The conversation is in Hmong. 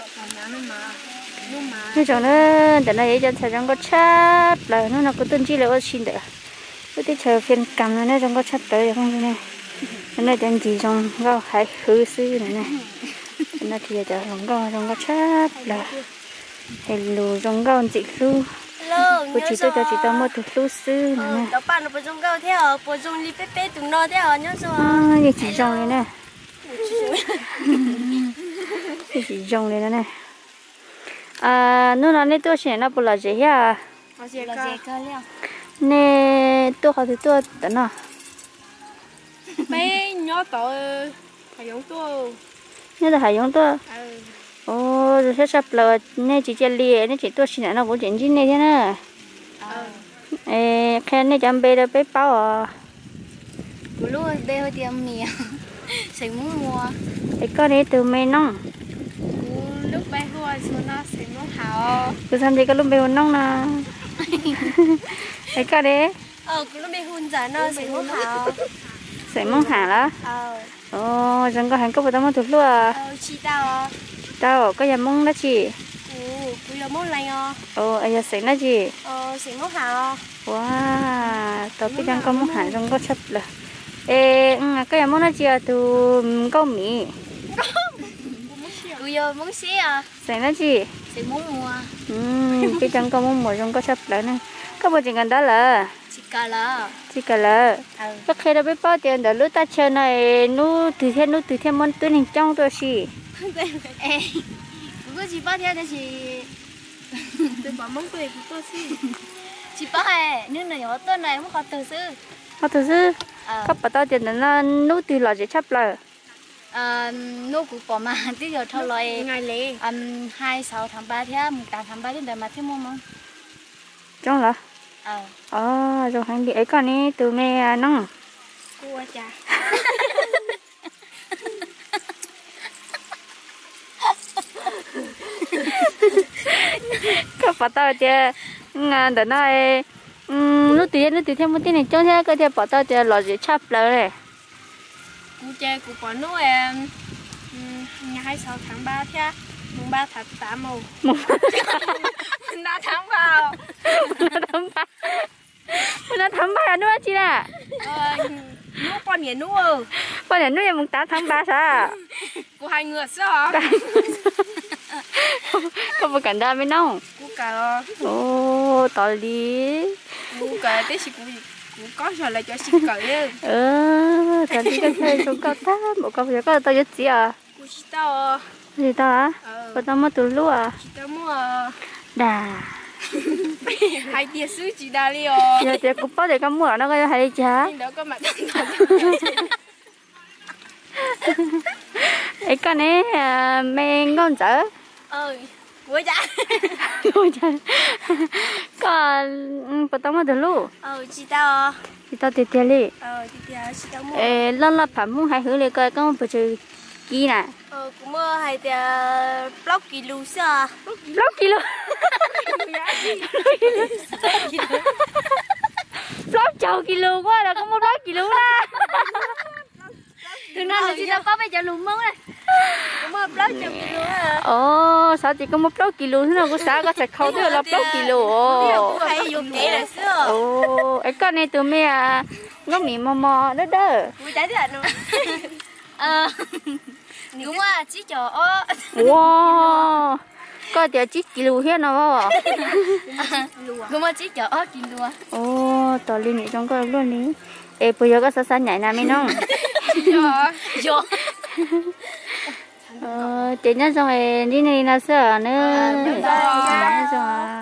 Nyob zoo na, ntawm no yog ib co ntxhais zoo nkauj tshaj plaws. Hnub no kuv tuaj ntsib lawv ua si ntawm lub teb chaws Fias Kas no ne, zoo nkauj tshaj plaws yog phooj ywg ne. No cov ntsis zoo nkauj haiv hwv xwb no ne. No ces yog cov hluas nkauj zoo nkauj tshaj plaws, hais lus zoo nkauj ntxim hlub. Kuv tsis tuaj cov tsis tau muaj tus hlub xwb no ne. Yeej tsis zoo li na. Yeej tsis zoo li no ne. Hnub no nej tuaj ua si ntawm no puas lom zem thiab? Nej tuaj qhov twg tuaj ntawm no? Nyob tau hav yoov tuaj. Zoo siab tshaj plaws nej tsis cia li, nej tseem tuaj si ntawm no kuv tseem ntsib nej thiab na. Qhia nej cov npe rau peb paub os. Es koj ne tus me noob? Kuv xav ntshai koj lub npe hu noob no. Es koj ne? Xeem Moob Ham los? Zoo nkauj heev, koj puas tau muaj tus hlub? Tsis tau. Koj yog Moob dab tsi? Yog xeem dab tsi? Ua, tau peb cov nkauj Moob Ham zoo nkauj tshaj plaws. Es koj yog Moob dab tsi os tus nkauj mim? Xeem dab tsi? Peb cov nkauj Moob Muas zoo nkauj tshaj plaws ne. Koj puas tseem kawm ntawv lawm? Tsis kawm lawm. Koj qhia rau peb paub tias ntawm lub teb chaws no es hnub twg thiab hnub twg thiaj muaj tib neeg coob tuaj si? Tsis paub, hnub no yuav tuaj no muaj qhov twg xwb. Qhov twg xwb? Koj pom tau tias ntawm no hnub twg lom zem tshaj plaws? Hnub kuv pom mas twb yog dhau los hais xaus thav npa thiab mus tas thav npa thiab ntawd mas thiaj muaj Moob. Coob los? Zoo heev li. Es koj ne tus me noob? Koj pom tau tias ntawm no hnub twg thiab hnub twg thiaj muaj tib neeg coob thiab koj thiaj pom tau tias lom zem tshaj plaws ne? Kuv ces kuv pom hnub hais xaus thav npa thiab mus npa thav tav mus. Npa thav npa. Hnub no thav npa yog hnub dab tsi na? Hnub poj niam hnub. Poj niam hnub yog mus tav thav npa sav? Kuv hais ngwm xwb os. Koj puas kawm ntawv me noob? Tos li. Kuv kawm tiam sis kuv kob zog lawv cov tsis kawm. Tos li koj thiaj zoo nkauj tag npaum ko, koj tau yuav txiv os? Tsis tau. Puas tau muaj tus hlub? Dag. Hais tias xwb tsis dag li os. Yog tias kuv paub tias koj muaj no koj yuav hais li cas? Es koj ne, me nkauj ntxawm? Koj puas tau muaj tus hlub? Tsis tau tiag tiag li. Es loj loj pham Hmoob hais hwv li ko koj muaj pes tsawg kis na? Plaub kis lus. Plaub caug kis lus kuj los koj muaj plaub kis lus na. Tus no tsis tau paub peb cov lus Hmoob na. Os, xav tias koj muaj plaub kis lus xwb no, kuv xav koj txhais khau twb los plaub kis lus os. Es koj ne tus me nkauj mim mos mos dawb dawb? Ua, koj tias tsib kis lus thiab no. Ua, tos li nim zoo nkauj luaj li. Es puas yog koj xav xav nyaim na me noob? Ces nyob zoo, ntsib nej li no xwb os. Nyob zoo.